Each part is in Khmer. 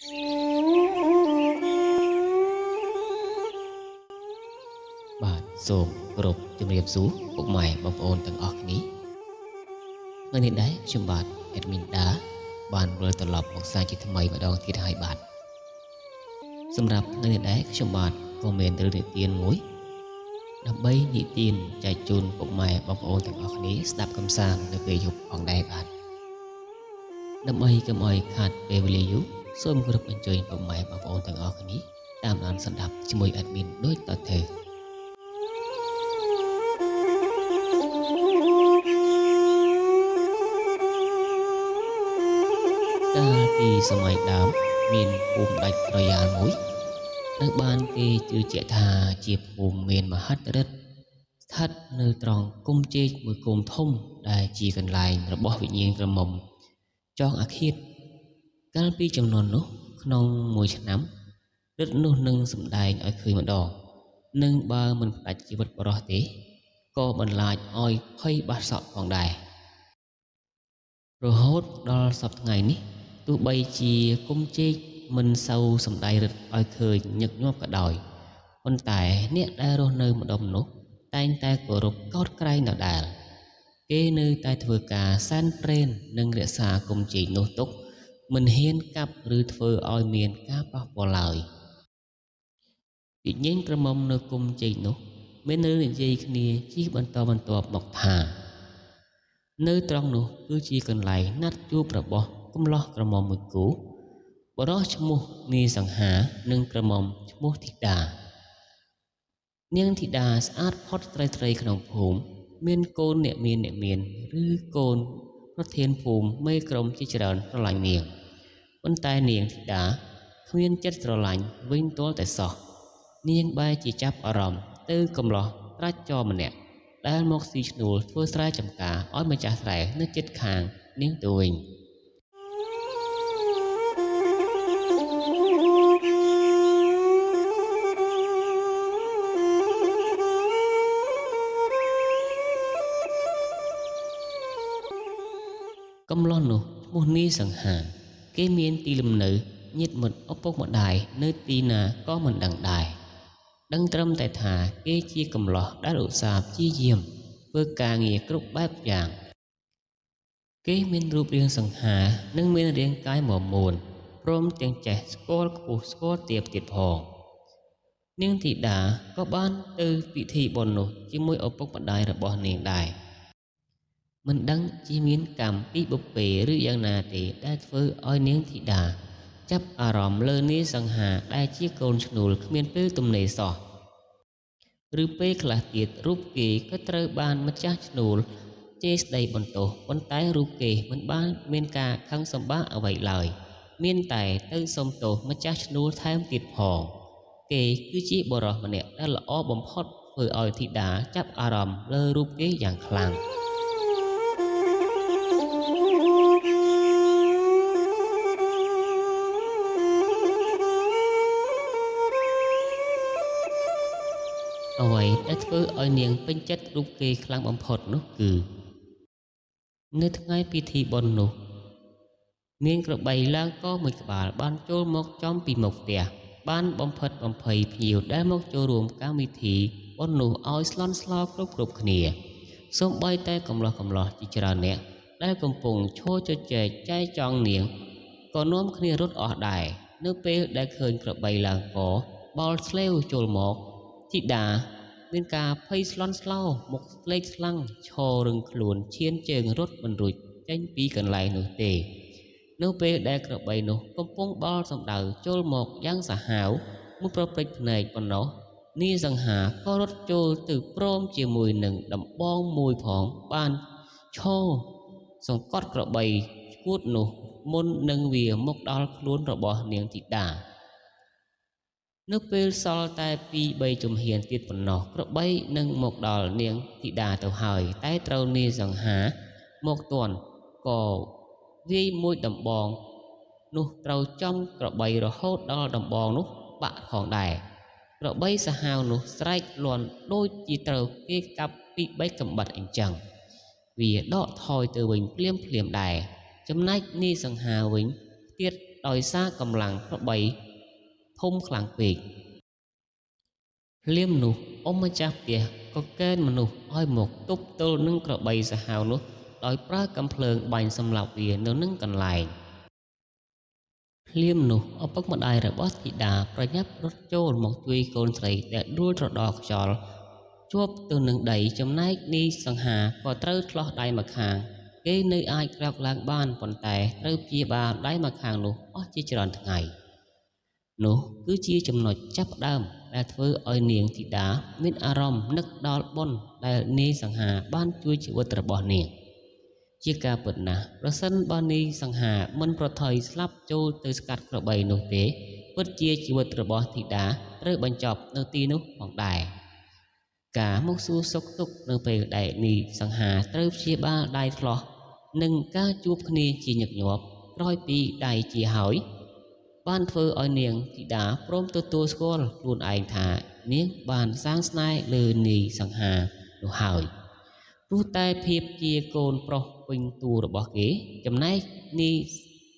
បាទសូមគោរពជំរាបសួរពុកម៉ែបងប្អូនទាំងអស់គ្នាថ្ងៃនេះដែរខ្ញុំបាទ Admin ដាបានវិលត្រឡប់មកសាជាថ្មីម្ដងទៀតហើយបាទសម្រាប់ថ្ងៃនេះដែរខ្ញុំបាទក៏មានរឿងនិទានមួយដើម្បីនិទានចែកជូនពុកម៉ែបងប្អូនទាំងអស់គ្នាស្ដាប់កម្សាន្តនៅពេលយប់ផងដែរបាទដើម្បីកុំឲ្យខាតពេលវេលាយូរសូមគោរពអញ្ជើញពុកម៉ែបងប្អូនទាំងអស់គ្នាតាមដានស្ដាប់ជាមួយ Admin ដូចតទៅកាលពីសម័យដើមមានភូមិដាច់ស្រយាលមួយត្រូវបានគេជឿជាក់ថាជាភូមិមានមហិទ្ធិឫទ្ធិស្ថិតនៅត្រង់គុម្ពចេកមួយគុម្ពធំដែលជាកន្លែងរបស់វិញ្ញាណក្រមុំចងអាឃាតកាលពីចំនួននោះក្នុងមួយឆ្នាំឫទ្ធិនោះនឹងសម្ដែងឲ្យឃើញម្ដងនិងបើមិនផ្ដាច់ជីវិតបុរសទេក៏បន្លាចឲ្យភ័យបាសក់ផងដែររហូតដល់សព្វថ្ងៃនេះទោះបីជាគុម្ពចេកមិនសូវសម្ដែងឫទ្ធិឲ្យឃើញញឹកញាប់ក៏ដោយប៉ុន្តែអ្នកដែលរស់នៅម្ដុំនោះតែងតែគោរពកោតក្រែងដដែលគេនៅតែធ្វើការសែនព្រេននិងរក្សាគុម្ពចេកនោះទុកមិនហ៊ានកាប់ឬធ្វើឲ្យមានការប៉ះពាល់ឡើយវិញ្ញាណក្រមុំនៅគុម្ពចេកនោះមានរឿងនិយាយគ្នាជាបន្តបន្ទាប់មកថានៅត្រង់នោះគឺជាកន្លែងណាត់ជួបរបស់កំលោះក្រមុំមួយគូបុរសឈ្មោះនាយសង្ហានិងក្រមុំឈ្មោះធីតានាងធីតាស្អាតផុតស្រីៗក្នុងភូមិមានកូនអ្នកមានឬកូនប្រធានភូមិមេក្រុមជាច្រើនស្រឡាញ់នាងប៉ុន្តែនាងធីតាគ្មានចិត្តស្រឡាញ់វិញទាល់តែសោះនាងបែរជាចាប់អារម្មណ៍ទៅកំលោះត្រាច់ចរម្នាក់ដែលមកស៊ីឈ្នួលធ្វើស្រែចម្ការឲ្យម្ចាស់ស្រែនៅជិតខាងនាងទៅវិញកំលោះនោះឈ្មោះនាយសង្ហាគេមានទីលំនៅញាតិមិត្តឪពុកម្ដាយនៅទីណាក៏មិនដឹងដែរដឹងត្រឹមតែថាគេជាកំលោះដែលឧស្សាហ៍ព្យាយាមធ្វើការងារគ្រប់បែបយ៉ាងគេមានរូបរាងសង្ហានិងមានរាងកាយមាំមួនព្រមទាំងចេះស្គាល់ខ្ពស់ស្គាល់ទាបទៀតផងនាងធីតាក៏បានទៅពិធីបុណ្យនោះជាមួយឪពុកម្ដាយរបស់នាងដែរមិនដឹងជាមានកម្មពីបុព្វេឬយ៉ាងណាទេដែលធ្វើឲ្យនាងធីតាចាប់អារម្មណ៍លើនាយសង្ហាដែលជាកូនឈ្នួលគ្មានពេលទំនេរសោះឬពេលខ្លះទៀតរូបគេក៏ត្រូវបានម្ចាស់ឈ្នួលជេរស្ដីបន្ទោសប៉ុន្តែរូបគេមិនបានមានការខឹងសម្បារអ្វីឡើយមានតែទៅសុំទោសម្ចាស់ឈ្នួលថែមទៀតផងគេគឺជាបុរសម្នាក់ដែលល្អបំផុតធ្វើឲ្យធីតាចាប់អារម្មណ៍លើរូបគេយ៉ាងខ្លាំងអ្វីដែលធ្វើឲ្យនាងពេញចិត្តរូបគេខ្លាំងបំផុតនោះគឺនៅថ្ងៃពិធីបុណ្យនោះមានក្របីឡើងកមួយក្បាលបានចូលមកចំពីមុខផ្ទះបានបំផិតបំភ័យភ្ញៀវដែលមកចូលរួមកម្មវិធីបុណ្យនោះឲ្យស្លន់ស្លោគ្រប់គ្នាសូម្បីតែកំលោះជាច្រើនអ្នកដែលកំពុងឈរជជែកចែចង់នាងក៏នាំគ្នារត់អស់ដែរនៅពេលដែលឃើញក្របីឡើងកបោលស្លេវចូលមកធីតាមានការភ័យស្លន់ស្លោមុខស្លេកស្លាំងឈររឹងខ្លួនឈានជើងរត់មិនរួចចេញពីកន្លែងនោះទេនៅពេលដែលក្របីនោះកំពុងបោលសម្ដៅចូលមកយ៉ាងសាហាវមួយប្រព្រឹត្តភ្នែកប៉ុណ្ណោះនាយសង្ហាក៏រត់ចូលទៅព្រមជាមួយនឹងដំបងមួយផងបានឈរសង្កត់ក្របីឈួតនោះមុននឹងវាមកដល់ខ្លួនរបស់នាងធីតានៅពេលសល់តែ2-3ជំហានទៀតប៉ុណ្ណោះក្របីនឹងមកដល់នាងធីតាទៅហើយតែត្រូវនាយសង្ហាមកទាន់ក៏វាយមួយដំបងនោះត្រូវចំក្របីរហូតដល់ដំបងនោះបាក់ផងដែរក្របីសាហាវនោះស្រែកលាន់ដូចជាត្រូវគេកាប់ពី3កំបិតអញ្ចឹងវាដកថយទៅវិញភ្លាមៗដែរចំណែកនាយសង្ហាវិញទៀត ដោយសារកម្លាំងក្របីធំខ្លាំងពេកភ្លាមនោះអ៊ំម្ចាស់ផ្ទះក៏កេណ្ឌមនុស្សឲ្យមកទប់ទល់នឹងក្របីសាហាវនោះដោយប្រើកាំភ្លើងបាញ់សម្លាប់វានៅនឹងកន្លែងភ្លាមនោះឪពុកម្ដាយរបស់ធីតាប្រញាប់រត់ចូលមកជួយកូនស្រីដែលដួលត្រដរខ្យល់ជាប់ទៅនឹងដីចំណែកនាយសង្ហាក៏ត្រូវឆ្លោះដៃម្ខាងគេនៅអាចក្រោកឡើងបានប៉ុន្តែត្រូវព្យាបាលដៃម្ខាងនោះអស់ជាច្រើនថ្ងៃនោះគឺជាចំណុចចាប់ផ្ដើមដែលធ្វើឲ្យនាងធីតាមានអារម្មណ៍នឹកដល់បុណ្យដែលនាយសង្ហាបានជួយជីវិតរបស់នាងជាការពិតណាស់ប្រសិនបើនាយសង្ហាមិនប្រថុយស្លាប់ចូលទៅស្កាត់ក្របីនោះទេពិតជាជីវិតរបស់ធីតាត្រូវបញ្ចប់នៅទីនោះផងដែរការមកសួរសុខទុក្ខនៅពេលដែលនាយសង្ហាត្រូវព្យាបាលដៃឆ្លោះនិងការជួបគ្នាជាញឹកញាប់ក្រោយពីដៃជាហើយបានធ្វើឲ្យនាងធីតាព្រមទទួលស្គាល់ខ្លួនឯងថានាងបានសាងស្នេហ៍លើនាយសង្ហានោះហើយព្រោះតែភាពជាកូនប្រុសពេញតួរបស់គេចំណែកនាយ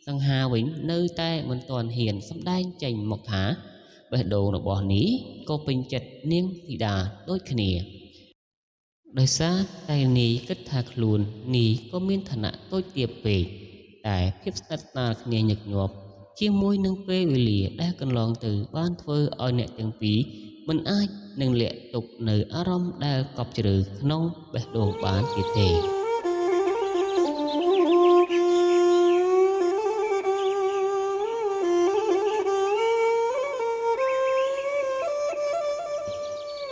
សង្ហាវិញនៅតែមិនទាន់ហ៊ានសម្ដែងចេញមកថាបេះដូងរបស់នាយក៏ពេញចិត្តនាងធីតាដូចគ្នាដោយសារតែនាយគិតថាខ្លួននាយក៏មានឋានៈតូចទាបពេកតែភាពស្និទ្ធស្នាលគ្នាញឹកញាប់ជាមួយនឹងពេលវេលាដែលកន្លងទៅបានធ្វើឲ្យអ្នកទាំងពីរមិនអាចនឹងលាក់ទុកនៅអារម្មណ៍ដែលកប់ជ្រៅក្នុងបេះដូងបានទៀតទេ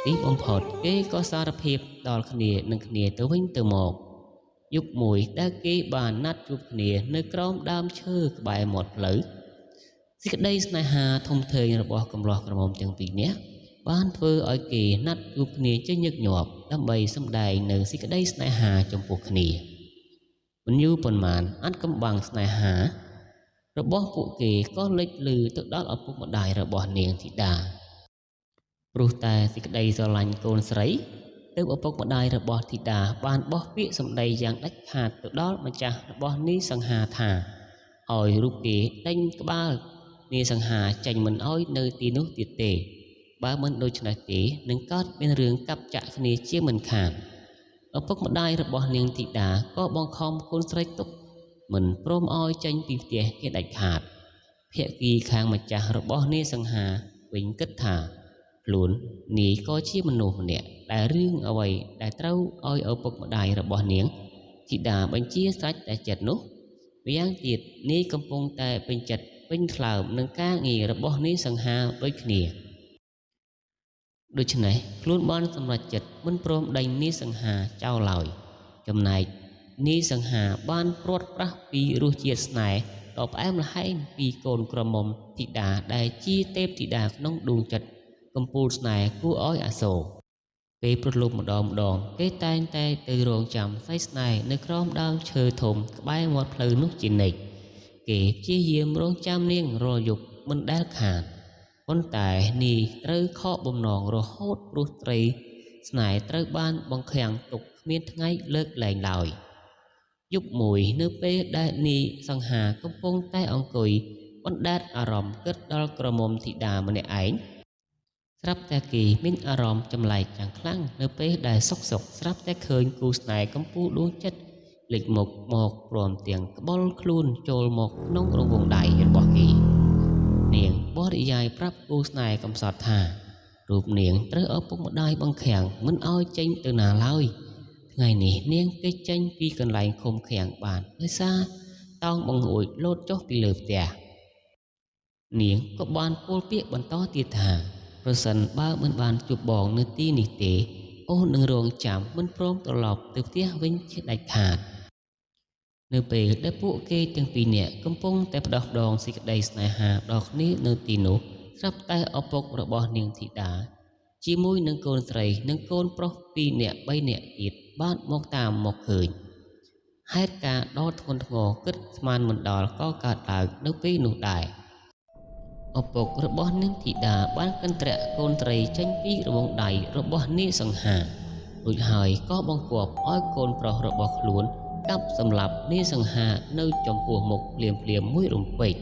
ទីបំផុតគេក៏សារភាពដល់គ្នានឹងគ្នាទៅវិញទៅមកយប់មួយដែលគេបានណាត់ជួបគ្នានៅក្រោមដើមឈើក្បែរមាត់ផ្លូវសេចក្តីស្នេហាធំធេងរបស់កំលោះក្រមុំទាំងពីរនាក់បានធ្វើឲ្យគេណាត់ជួបគ្នាជាញឹកញាប់ដើម្បីសម្ដែងនៅសេចក្តីស្នេហាចំពោះគ្នាមិនយូរប៉ុន្មានអាចកំបាំងស្នេហារបស់ពួកគេក៏លេចឮទៅដល់ឪពុកម្ដាយរបស់នាងធីតាព្រោះតែសេចក្តីស្រឡាញ់កូនស្រីទើបឪពុកម្ដាយរបស់ធីតាបានបោះពាក្យសម្ដីយ៉ាងដាច់ខាតទៅដល់ម្ចាស់របស់នាយសង្ហាថាឲ្យរូបគេដេញក្បាលនាយសង្ហាចេញមិនឲ្យនៅទីនោះទៀតទេបើមិនដូច្នេះទេនឹងកើតមានរឿងកាប់ចាក់គ្នាជាមិនខានឪពុកម្ដាយរបស់នាងធីតាក៏បង្ខំកូនស្រីទុកមិនព្រមឲ្យចេញពីផ្ទះគេដាច់ខាតភាគីខាងម្ចាស់របស់នាយសង្ហាវិញគិតថាខ្លួននាយក៏ជាមនុស្សម្នាក់ដែលរឿងអ្វីដែលត្រូវឲ្យឪពុកម្ដាយរបស់នាងធីតាបញ្ជាស្រេចតែចិត្តនោះម្យ៉ាងទៀតនាយកំពុងតែពេញចិត្តពេញថ្លើមនឹងការងាររបស់នាយសង្ហាដូចគ្នាដូច្នេះខ្លួនបានសម្រេចចិត្តមិនព្រមដេញនាយសង្ហាចោលឡើយចំណែកនាយសង្ហាបានព្រាត់ប្រាសពីរសជាតិស្នេហ៍ដ៏ផ្អែមល្ហែមពីកូនក្រមុំធីតាដែលជាទេពធីតាក្នុងដួងចិត្តកំពូលស្នេហ៍គួរឲ្យអាសូរពេលព្រលប់ម្ដងម្ដងគេតែងតែទៅរងចាំស្រីស្នេហ៍នៅក្រោមដើមឈើធំក្បែរមាត់ផ្លូវនោះជានិច្ចគេព្យាយាមរងចាំនាងរាល់យប់មិនដែលខានប៉ុន្តែនាយត្រូវខកបំណងរហូតព្រោះត្រីស្នេហ៍ត្រូវបានបង្ខាំងទុកគ្មានថ្ងៃលើកលែងឡើយយប់មួយនៅពេលដែលនាយសង្ហាកំពុងតែអង្គុយបណ្ដែតអារម្មណ៍គិតដល់ក្រមុំធីតាម្នាក់ឯងស្រាប់តែគេមានអារម្មណ៍ចម្លែកយ៉ាងខ្លាំងនៅពេលដែលសុកសុកស្រាប់តែឃើញគូស្នេហ៍កំពូលដួងចិត្តលេចមុខមកព្រមទាំងក្បុលខ្លួនចូលមកក្នុងរង្វង់ដៃរបស់គេនាងបរិយាយប្រាប់គូស្នេហ៍កំសត់ថារូបនាងត្រូវឪពុកម្ដាយបង្ខាំងមិនឲ្យចេញទៅណាឡើយថ្ងៃនេះនាងគេចចេញពីកន្លែងឃុំឃាំងបានដោយសារតោងបង្អួចលោតចុះពីលើផ្ទះនាងក៏បានពោលពាក្យបន្តទៀតថាប្រសិនបើមិនបានជួបបងនៅទីនេះទេអូននឹងរងចាំមិនព្រមត្រឡប់ទៅផ្ទះវិញជាដាច់ខាតនៅពេលដែលពួកគេទាំងពីរនាក់កំពុងតែផ្ដោះផ្ដងសេចក្តីស្នេហាដល់គ្នានៅទីនោះស្រាប់តែឪពុករបស់នាងធីតាជាមួយនឹងកូនស្រីនិងកូនប្រុស2នាក់3នាក់ទៀតបានមកតាមមកឃើញហេតុការណ៍ដ៏ធ្ងន់ធ្ងរគិតស្មានមិនដល់ក៏កើតឡើងនៅពេលនោះដែរឪពុករបស់នាងធីតាបានកន្ត្រាក់កូនត្រីចេញពីរង្វង់ដៃរបស់នាយសង្ហារួចហើយក៏បង្គាប់ឲ្យកូនប្រុសរបស់ខ្លួនកាប់សម្លាប់នាយសង្ហានៅចំពោះមុខភ្លាមៗមួយរំពេច។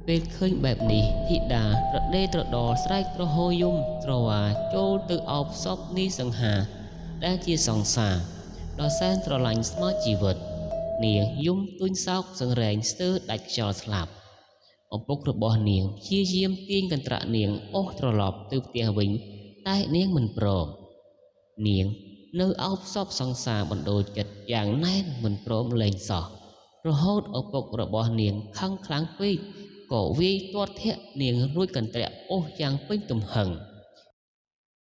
ពេលឃើញបែបនេះធីតាត្រដេត្រដរស្រែកទ្រហោយំទ្រវាចូលទៅឱបសពនាយសង្ហាដែលជាសង្សារដ៏សែនស្រឡាញ់ស្មើជីវិតនាងយំទួញសោកសង្រែងស្ទើរដាច់ខ្យល់ស្លាប់ឪពុករបស់នាងព្យាយាមទាញកន្ត្រាក់នាងអូសត្រឡប់ទៅផ្ទះវិញតែនាងមិនព្រមនាងនៅឱបសពសង្សារបណ្ដូលចិត្តយ៉ាងណែនមិនព្រមលែងសោះរហូតឪពុករបស់នាងខឹងខ្លាំងពេកក៏វាយទាត់ធាក់នាងរួចកន្ត្រាក់អូសយ៉ាងពេញទំហឹង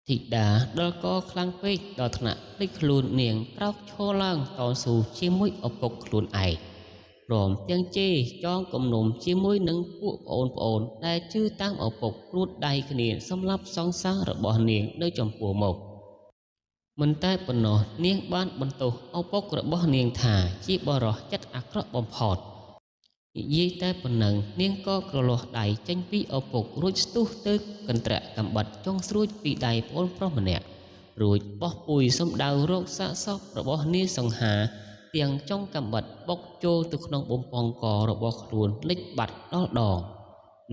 ធីតាដល់កខ្លាំងពេកដល់ថ្នាក់ភ្លេចខ្លួននាងក្រោកឈរឡើងតស៊ូជាមួយឪពុកខ្លួនឯងព្រមទាំងជេរចងគំនុំជាមួយនឹងពួកប្អូនៗដែលជឿតាមឪពុកព្រួតដៃគ្នាសម្លាប់សង្សាររបស់នាងនៅចំពោះមុខមិនតែប៉ុណ្ណោះនាងបានបន្ទោសឪពុករបស់នាងថាជាបុរសចិត្តអាក្រក់បំផុតនិយាយតែប៉ុណ្ណឹងនាងក៏ក្រលាស់ដៃចេញពីឪពុករួចស្ទុះទៅកន្ត្រាក់កំបិតចុងស្រួចពីដៃប្អូនប្រុសម្នាក់រួចបោះពុយសំដៅរកសាកសពរបស់នាយសង្ហាទាំងចុងកំបិតបុកចូលទៅក្នុងបំពង់ករបស់ខ្លួនលិចបាត់ដល់ដង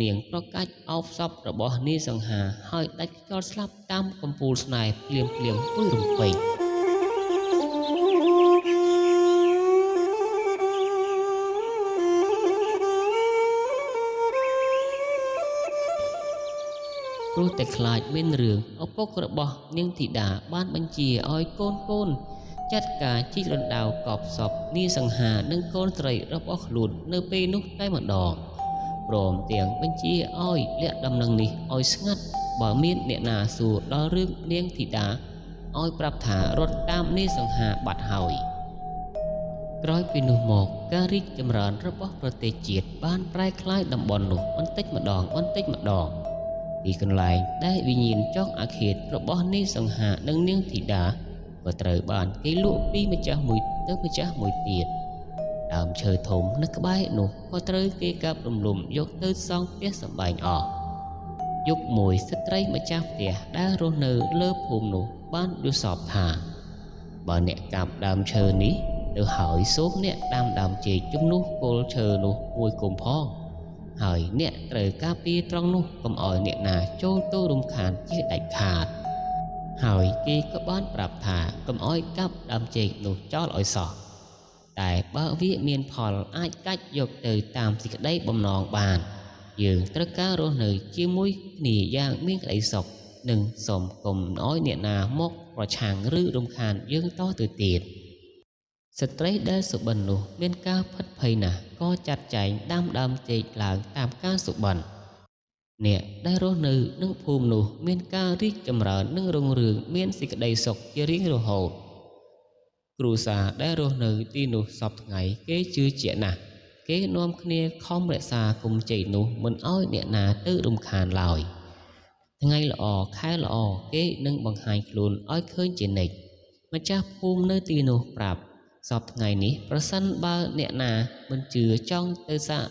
នាងប្រកាច់ឱបសពរបស់នាយសង្ហាហើយដាច់ខ្យល់ស្លាប់តាមកំពូលស្នេហ៍ភ្លាមៗមួយរំពេចព្រោះតែខ្លាចមានរឿងឪពុករបស់នាងធីតាបានបញ្ជាឲ្យកូនៗចាត់ការជីករណ្ដៅកប់សពនាយសង្ហានិងកូនស្រីរបស់ខ្លួននៅពេលនោះតែម្ដងព្រមទាំងបញ្ជាឲ្យលាក់ដំណឹងនេះឲ្យស្ងាត់បើមានអ្នកណាសួរដល់រឿងនាងធីតាឲ្យប្រាប់ថារត់តាមនាយសង្ហាបាត់ហើយក្រោយពីនោះមកការរីកចម្រើនរបស់ប្រទេសជាតិបានប្រែក្លាយតំបន់នោះបន្តិចម្ដងបន្តិចម្ដងទីកន្លែងដែលវិញ្ញាណចងអាឃាតរបស់នាយសង្ហានិងនាងធីតាក៏ត្រូវបានគេលក់ពីម្ចាស់មួយទៅម្ចាស់មួយទៀតដើមឈើធំនៅក្បែរនោះក៏ត្រូវគេកាប់រំលំយកទៅសង់ផ្ទះសម្បែងអស់យប់មួយស្ត្រីម្ចាស់ផ្ទះដែលរស់នៅលើភូមិនោះបានយល់សប្តិថាបើអ្នកកាប់ដើមឈើនេះទៅហើយសូមអ្នកដាំដើមចេកជំនួសគល់ឈើនោះមួយគុំផងហើយអ្នកត្រូវការពារត្រង់នោះកុំឲ្យអ្នកណាចូលទៅរំខានជាដាច់ខាតហើយគេក៏បានប្រាប់ថាកុំឲ្យកាប់ដើមចេកនោះចោលឲ្យសោះតែបើវាមានផលអាចកាច់យកទៅតាមសេចក្តីបំណងបានយើងត្រូវការរស់នៅជាមួយគ្នាយ៉ាងមានក្តីសុខនិងសូមកុំឲ្យអ្នកណាមកប្រឆាំងឬរំខានយើងតទៅទៀតស្ត្រីដែលសុបិននោះមានការភិតភ័យណាស់ក៏ចាត់ចែងដាំដើមចេកឡើងតាមការសុបិនអ្នកដែលរស់នៅនឹងភូមិនោះមានការរីកចម្រើននិងរុងរឿងមានសេចក្តីសុខជារៀងរហូតគ្រួសារដែលរស់នៅទីនោះសព្វថ្ងៃគេជឿជាក់ណាស់គេនាំគ្នាខំរក្សាគុំចេកនោះមិនឲ្យអ្នកណាទៅរំខានឡើយថ្ងៃល្អខែល្អគេនឹងបង្ហាញខ្លួនឲ្យឃើញជានិច្ចម្ចាស់ភូមិនៅទីនោះប្រាប់សព្វថ្ងៃនេះប្រសិនបើអ្នកណាមិនជឿចង់ទៅសាក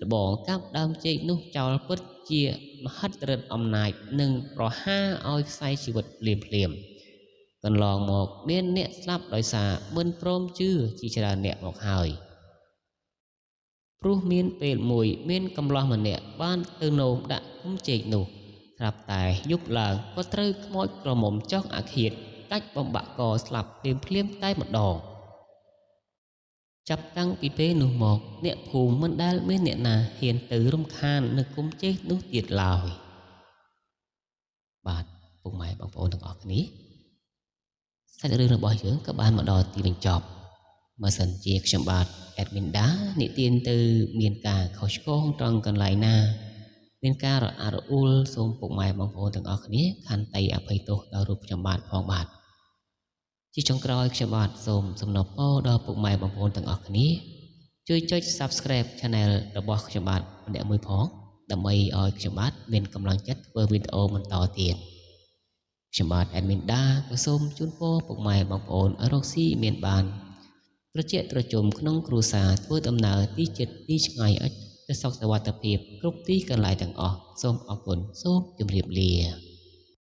ល្បងកាប់ដើមចេកនោះចោលពិតជាមហិទ្ធិឫទ្ធិអំណាចនិងប្រហារឲ្យខ្សែជីវិតភ្លាមៗកន្លងមកមានអ្នកស្លាប់ដោយសារមិនព្រមជឿជាច្រើនអ្នកមកហើយព្រោះមានពេលមួយមានកំឡោះម្នាក់បានទៅនោមដាក់គុំចេកនោះស្រាប់តែយប់ឡើងក៏ត្រូវខ្មោចក្រមុំចងអាឃាតកាច់បំបាក់កស្លាប់ភ្លាមៗតែម្ដងចាប់តាំងពីពេលនោះមកអ្នកភូមិមិនដែលមានអ្នកណាហ៊ានទៅរំខាននៅគុំចេកនោះទៀតឡើយបាទពុកម៉ែបងប្អូនទាំងអស់គ្នាសាច់រឿងរបស់យើងក៏បានមកដល់ទីបញ្ចប់បើសិនជាខ្ញុំបាទ Admin ដានិទានទៅមានការខុសឆ្គងត្រង់កន្លែងណាមានការរអាក់រអួលសូមពុកម៉ែបងប្អូនទាំងអស់គ្នាខន្តីអភ័យទោសដល់រូបខ្ញុំបាទផងបាទជាចុងក្រោយខ្ញុំបាទសូមសំណូមពរដល់ពុកម៉ែបងប្អូនទាំងអស់គ្នាជួយចុច Subscribe Channel របស់ខ្ញុំបាទម្នាក់មួយផងដើម្បីឲ្យខ្ញុំបាទមានកម្លាំងចិត្តធ្វើវីដេអូបន្តទៀតខ្ញុំបាទ Admin ដាក៏សូមជូនពរពុកម៉ែបងប្អូនឲ្យរកស៊ីមានបានត្រជាក់ត្រជុំក្នុងគ្រួសារធ្វើដំណើរទីជិតទីឆ្ងាយឲ្យទៅសុខសុវត្ថិភាពគ្រប់ទីកន្លែងទាំងអស់សូមអរគុណសូមជម្រាបលា